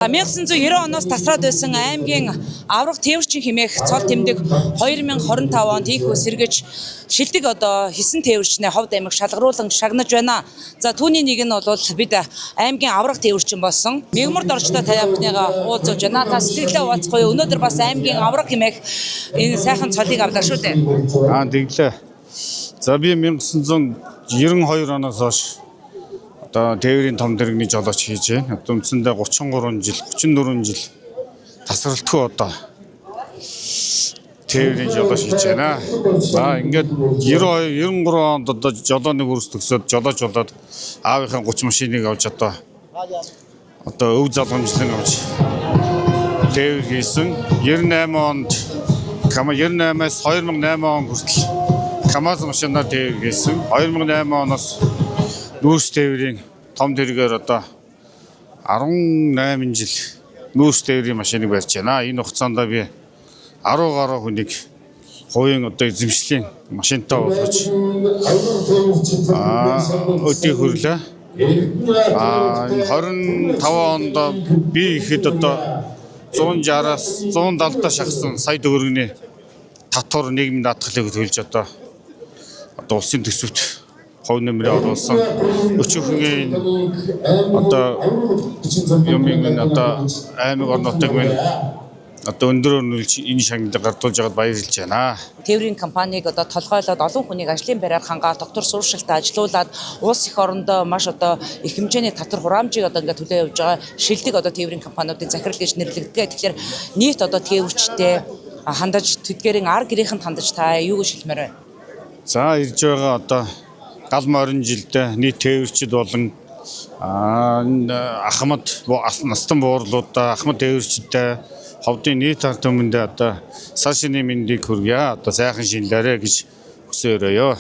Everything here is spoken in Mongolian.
1990 оноос тасраад байсан аймгийн авраг тээвэрчин хэмээх цол тэмдэг 2025 онд хийхүү сэргэж шилдэг одоо хийсэн тээвэрчнээ Ховд аймаг шалгаруулан шагнаж байна. За, түүний нэг нь бол бид аймгийн авраг тээвэрчин болсон Мегмар доржтой та бүхнийгээ уулзуулж байна. Та сэтгэлдээ хуваалцахгүй, өнөөдөр бас аймгийн авраг хэмээх энэ сайхан цолыг авлаа шүү дээ. Аа, тэглээ. За, би 1992 оноос хойш одоо тээврийн том тэрэгний жолооч хийж байна. Одоо үндсэндээ 33 жил, 34 жил тасралтгүй одоо тээврийн жолооч хийж байна. За, ингээд 92 93 онд одоо жолооны курс төгсөөд жолооч болоод аавынхаа 30 машиныг авч одоо өв залгамжлан авч тээвэр хийсэн. 98 онд Кама 98-аас 2008 он хүртэл КАМАЗ машинаар тээвэр хийсэн. 2008 оноос нүүрс тээврийн том тэргээр одоо 18 жил нүүрс тээврийн машиныг барьж байна. Энэ хугацаанд би 10 гаруй хүнийг хувийн одоо эзэмшлийн машинтай болгож өдий хөрлөө. Энэ 25 онд би ихэд одоо 160-аас 170-аас шахсан сая төгрөгийн татвар нийгмийн даатгалыг төлж одоо улсын төсөвт хувь нэмрээ оруулсан. Өчүүхэн одоо юмын энэ одоо аймаг орон нутаг минь одоо өндрөөр нүлж энэ шагналыг гардуулж байгаад баярлж байна. Тээврийн компанийг одоо толгойлоод олон хүнийг ажлын байраар хангаад, доктор сурвшилтаа ажилуулад, улс эх орондоо маш одоо их хэмжээний татвар хураамжийг одоо ингээд төлөө явж байгаа шилдэг одоо тээврийн компаниудын захирал гэж нэрлэгддэг. Тэгэхээр нийт одоо тээвэрчтэй хандаж, тэдгээрийн ар гэрийнхэнд хандаж та юу гэж хэлмээр байна? За, ирж байгаа одоо гал морин жилдээ нийт тээвэрчид болон энэ ахмад настан буурлуудаа, ахмад тээвэрчидтэй, ховдын нийт ард түмэндээ одоо сар шинийн мэндийг хүргье. Одоо сайхан шинэлээрэй гэж хүсэн өрөөё.